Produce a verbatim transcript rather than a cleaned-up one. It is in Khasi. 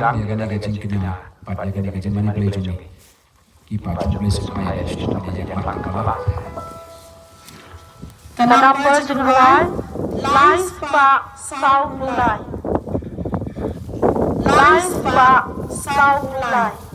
Ïa kane ka jingkñia bad ïa kane ka jingmane blei jong ngi. Ki paid jong U Blei sngewbha ïa ka shnong ïa ka markaba. Ka number jong u lai, lai spah saw phew lai. Lai spah saw phew lai.